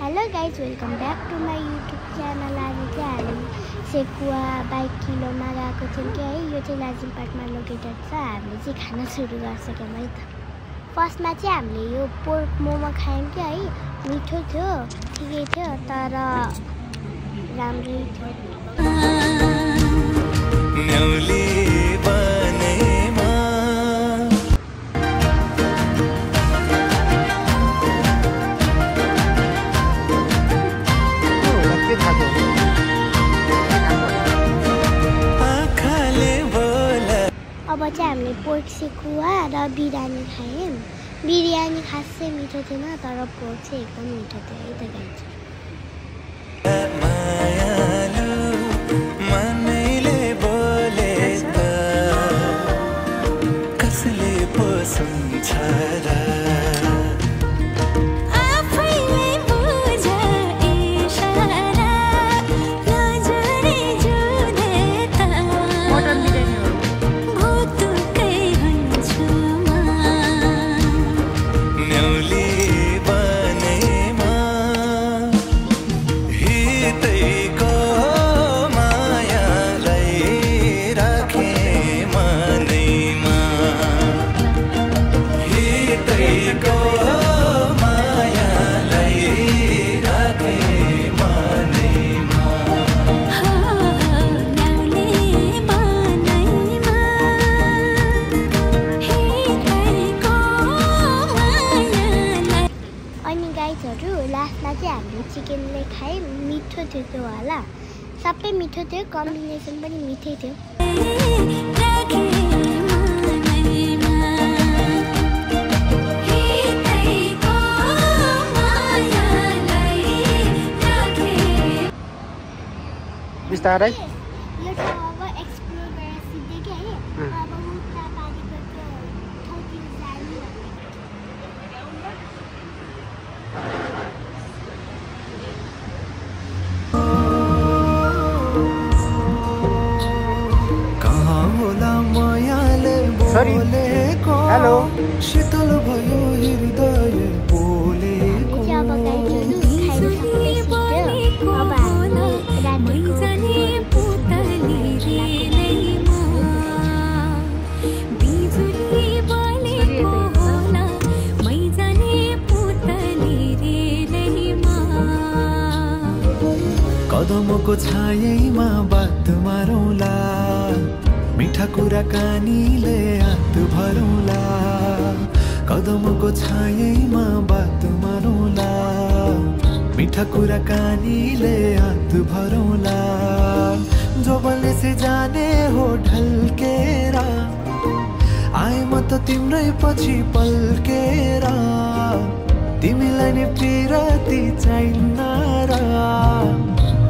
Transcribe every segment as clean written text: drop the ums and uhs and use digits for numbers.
Hello guys, welcome back to my YouTube channel. आज चाहिँ हामी सेकुवा 22 किलोमा गएको छौँ कि है। यो चाहिँ लाजिमपाटमा लोकेटेड छ। हामीले चाहिँ खाना सुरु गरिसक्यौँ है त। फर्स्टमा चाहिँ हामीले यो पोर्क मोमो खायौँ कि है। मिठो थियो, ठिकै थियो, तर राम्रै थियो। अब चाहिँ हामीले पोर्क सेकुवा र बिरयानी खायौँ। बिरयानी खासै मिठो थिएन, तर पोर्क चाहिँ एकदम मिठो थियो है त गाइज। लास्टमा चाहिँ हामीले चिकन लेग खायौँ। मिठो थियो त्यो होला, सबै मिठो थियो, कम्बिनेसन पनि मिठै थियो। बिस्तारै यो चाहिँ अब एक्सप्लोर गरेर सिधै के है। अब उता पानीको त्यो ठाउँतिर जाने। हेलो शीतल भयो हृदय बोलेको। कदमको छायैमा बात मारौँला, मिठा कुराकानीले हात भरौँला। कदमको छायैमा बात मारौँला, मिठा कुराकानीले हात भरौँला। जो बलले से जाने हो ढल्केर आए म त तिम्रै पछि पल्केर। तिमीलाई नि पिरती चाहिन्न र,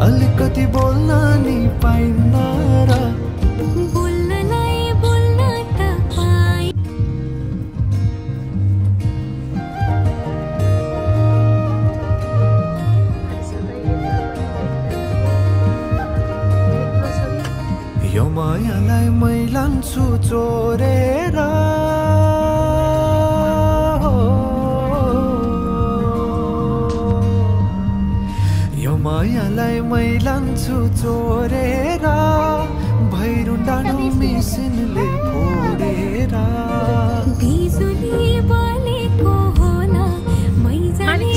अलिकति बोल्न नि पाइन्न र। यो मायालाई मै लान्छु चोरेर, यो मायालाई मै लान्छु चोरेर। भैरु डाँडो मिसिनले फोडेर। बिजुली बलेको होला मै जाने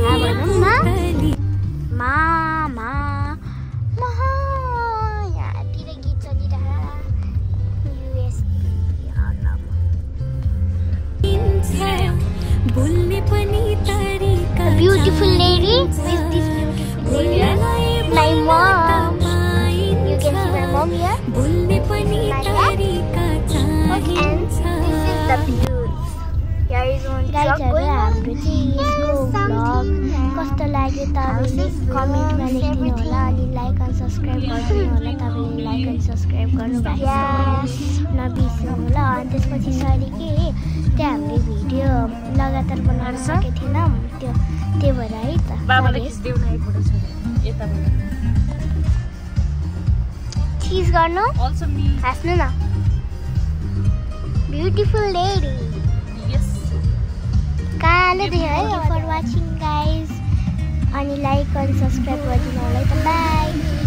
हाम्रो भाडा है। मामा यहाँतिर गीत चलिरहेको। Beautiful lady with this beautiful lady. My mom. You can see my mom here. And this is the view. Here is one truck going on. कस्तो लाग्यो तपाईले कमेन्टमा लेख्दिनु होला, अनि लाइक एन्ड सब्स्क्राइब गरिदिनु होला। तपाईले लाइक एन्ड सब्स्क्राइब गर्नुभएको नबिर्सनु होला। अनि त्यसपछि सरी के त्यो हामीले भिडियो लगातार बनाउन सकेको थिएनौँ, त्यो भएर है त। चिज गर्नु हाँस्नु न। Beautiful lady. Yes. Thank you for watching, guys. And like and subscribe. Bye.